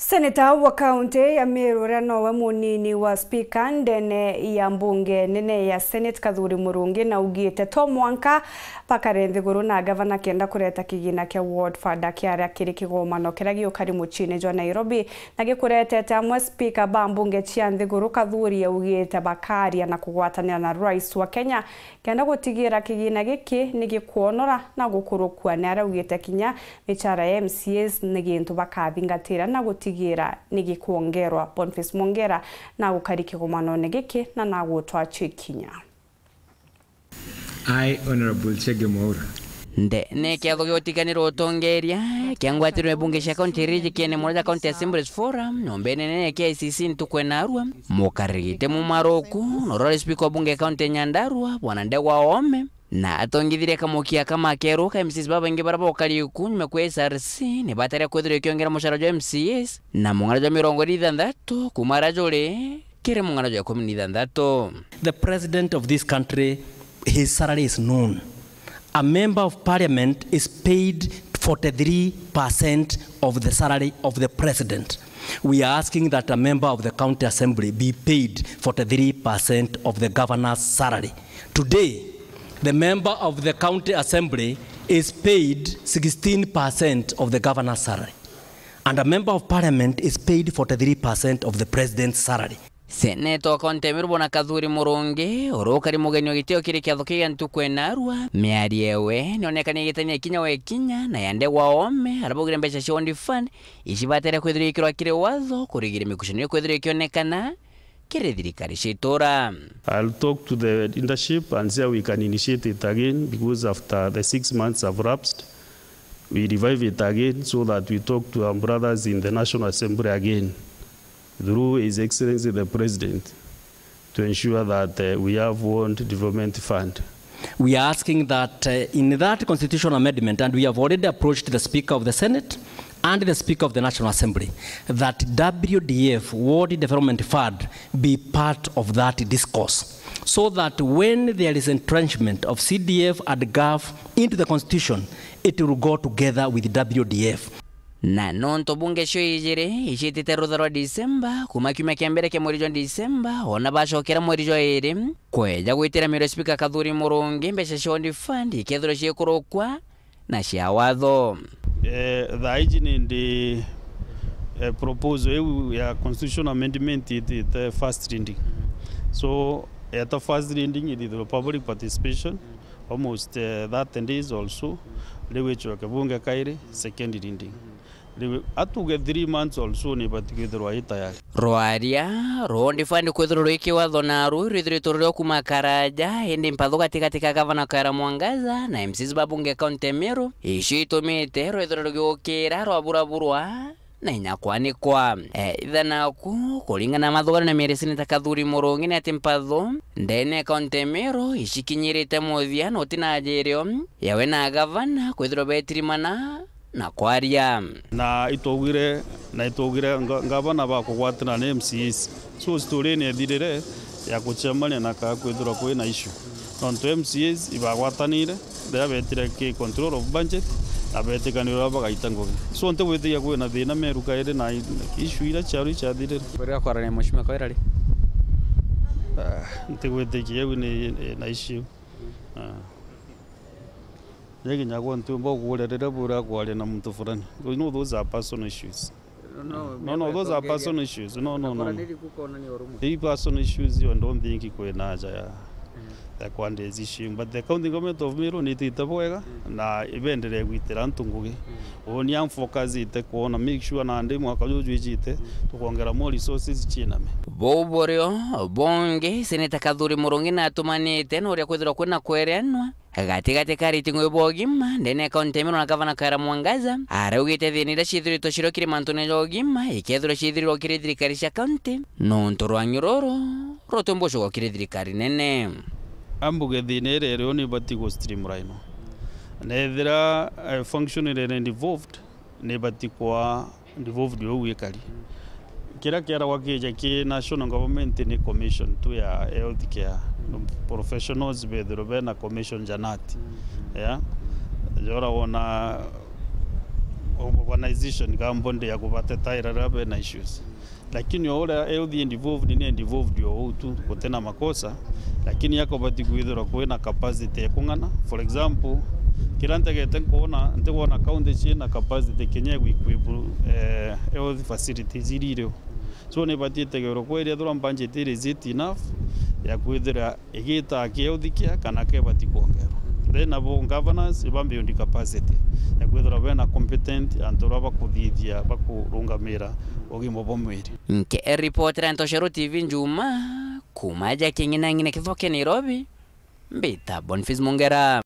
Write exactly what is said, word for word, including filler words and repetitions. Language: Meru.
Seneta wa kaunti ya Meru, uria nowe munini wa spika ndene ya mbunge nene ya Senate, Kathuri Murungi, naugite to mwanka bakare nthiguru na gavana kenda kureta kigina kia Ward Fund kiaria kiri kigomano kiria giukari muciine jwa Nairobi, na gikuretete amwe spika ba mbunge cia nthiguru. Kathuri augite bakaria na kugwatanira na rais wa Kenya kenda gutigira kigina giki ni gikwonora na gukurukua. Ni araugite kinya michara ya M C As ni gintu bakathingatira na gutigira ni gikwongerwa. Boniface Mwongera nagukari kigumanone giki na nagutwachia ikinya. I, Honorable Chege Mwaura. Nde ni kiatho gia utiganiro utongeria kia ngwataniro ya bunge cia kaunti iria ijikiene mono ja County Assemblies Forum, nyomba nene ya K I C C ntuku ya narua, mukarigite mumaruku na urari spika wa bunge ya kaunti ya Nyandarua, Bwana Ndegwa Oome, na atongithirie kamukia kama keru ka M Cs babaingi baria bokari iku nyuma kwa S R C ni batare kwithirwa ikiongera mucara jwa M C As na mung'ana jwa mirongo iri na ithanthatu kuma aria juri kiri mung'ana jwa ikumi na ithanthatu. The president of this country, his salary is known. A member of parliament is paid forty-three percent of the salary of the president. We are asking that a member of the county assembly be paid forty-three percent of the governor's salary. Today, the member of the county assembly is paid sixteen percent of the governor's salary. And a member of parliament is paid forty-three percent of the president's salary. Seneta wa kaunti ya Meru Bwana Kathuri Murungi, uria ukari mugeni wa gitio kiri kiatho kii gia ntuku ya narua, miario yewe nionekanie igitania kinya wa ikinya na ya Ndegwa Oome, aria baugire mbeca cia Ward Fund ici batere kwithirwa ikirwa kiri watho kurigiria mikucanio kwithirwa ikionekana kiri thirikari cia itura. I'll talk to the leadership and see how we can initiate it again, because after the six months have lapsed, we revive it again so that we talk to our brothers in the National Assembly again through His Excellency the President to ensure that, uh, we have Ward Development Fund. We are asking that, uh, in that constitutional amendment, and we have already approached the Speaker of the Senate and the Speaker of the National Assembly, that W D F, Ward Development Fund, be part of that discourse, so that when there is entrenchment of C D F and gov into the constitution, it will go together with W D F. Na nontu bunge cio ijiri iciitite rutha rwa Disemba, kuma kiumia kia mbere kia mweri jwa Disemba, ona bacokera mweri jwa iri, kweja gwitira miro Spika Kathuri Murungi, mbeca cia Ward Fund ikethirwa ciikurukwa na cia watho. Eh, thaa iji nindi, eh, proposal iu ya constitutional amendment itite first reading. So, eta first reading ithithirwe public participation, almost, eh, thirty days or so, riu icoke bunge kairi, second reading. Riu atuge three months or so ni ibati kwithirwa i tayari. Rwaria, rwa Ward Fund kwithirwa rwi kiwatho naru rwithiritwe ruri o kuma karaja, indi mpatho gatigati ka Gavana Kawira Mwangaza na M Cs ba bunge kaunti ya Meru, icio itumite rwithirwe rugiukira rwaburaburwa na inya kwanikwa. E, itha naku, kuringana na mathugano na mieri Seneta Kathuri Murungi, ni ati mpatho ndene ya kaunti ya Meru icikinyirite muthia na utina ajirio yawe na gavana kwithirwa betirimana na kwaria. Na itwaugire, na itwaugire nga-, ngavana bakugwatana na M C As. So, story ni ethirire ya kucemania na ka kwithirwa kwina issue. Nontu M C As ibagwatanire, riria betire ki control of budget, na betikanire uria bagaita ngugi. So, ntigwitikia kwina thina Meru kairi na issue iria ciaru ciathirire. Riria kwarania na Mheshimiwa Kawira ri? Ah, ntigwitikia iu ni, ni na issue. Ah. Ni kinya gwe ntiumba gukuria riria bwira kwaria na muntu fulani. You know, those are personal issues. No, no, those are personal issues. No, no, no, no. Ii personal issues, you don't think kwina haja ya, ya kwandia ici issue. But the county government of Meru ni itite bwega, na ibenderee gwitira antu ngugi. Uni am focusite kwona, make sure nandi mwaka juju wijite, tukwongera more resources ciiname. Bou burio bungi, Seneta Kathuri Murungi natumanite na uria kwithirwa kwina kwerenwa gatigati ka ariti ngugi ba ugima ndene ya kaunti ya Meru na Gavana Kawira Mwangaza, araugite thina iria ciithiritwe cirio kiri mantune ja ugima ikethirwa ciithirirwe kiri thirikari cia kaunti, nontu rwang'i ruru rutumbucugwa kiri thirikari nene. Ambuge thina iria irio ni ibati gu streamline. Na ethira, eh, function iria ni devolved, ni ibati kwa devolved uu ikari. Kiria kiaragwa kija ki national government ni commission tu ya health care. Professionals bethirwe bena commission janati. Yeah. Jora wona organization ka body ya kubatetaira riria bena issues. Lakini o uria health involved ni involved o uu tu, gutina makosa, lakini akobati kwithirwa kwina capacity ya kung'ana. For example, kiria ntegete nkwona, ntikwona county ciina capacity kinya ya equip, eh, health facilities iria iri o. So ni ibati itegerwe kwa iria thura budget iri, is it enough ya kwithira igita kia uthikya kana kebati kwongerwa. Then abo governors iba build capacity ya kwithirwa bena competent antu uria bakuthithia, bakurungamira ugima bwa mwiri. Nke report ya Ntoshero T V Njuma, kuma ja king'inang'ine kithoke Nairobi, mbita Boniface Mungera.